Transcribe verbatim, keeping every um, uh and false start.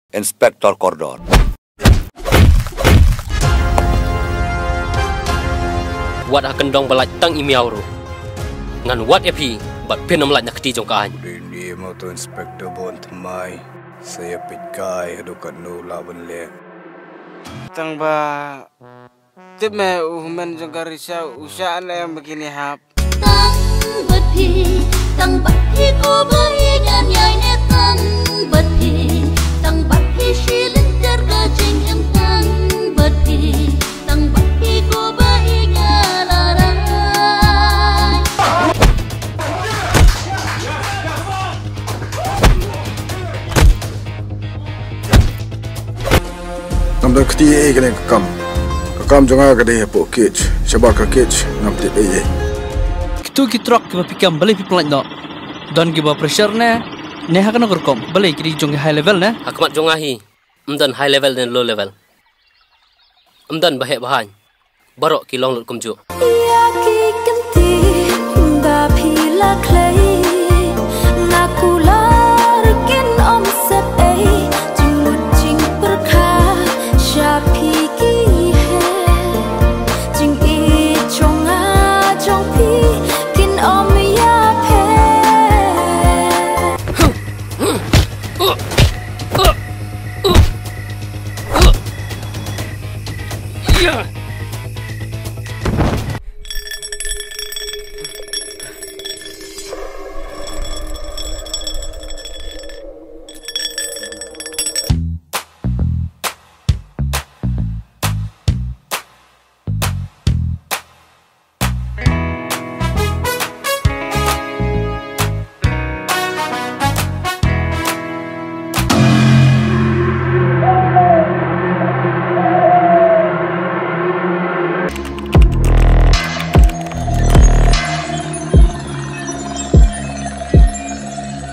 Inspector Kordor. Wat ha kyndong ba lait tang i miaw ruh, ngan wad ïa phi bad phin ym lait na kti jong ka aiñ. Dei ne mo to Inspector Bun thymmai, sa ïa peit kai haduh katno lah ban leh. Tang ba tip me u hynmen jong ka Risha u shah ne em ba kine hap. Tang bad phi, tang bad phi ko ba ïeit ngan ïai ne tang bad phi, tang bad phi shi lynter ka jingim tang bad phi, tang bad phi ko ba ïeit ngan la rai. Ngam don kti ei kane ka kam. Ka kam jong nga ka dei hapoh cage. Shabar ka cage ngam tip ei ei. Kitu ki truck kiba phi kem balei phi pynlait noh? Don kiba pressure ne? Ne ha kano ka rukom? Balei ki dei jong ki high level ne? Ha khmat jong nga hi, ym don high level ne low level. Ym don ba heh ba haiñ. Baroh ki long lut kumjuh. Ïa ki kynti ba phi la khlei, nga kular kin ym sep ei, jingmut jingpyrkhat sha phi ki heh, jingïeit jong nga jong phi kin ym ïapher.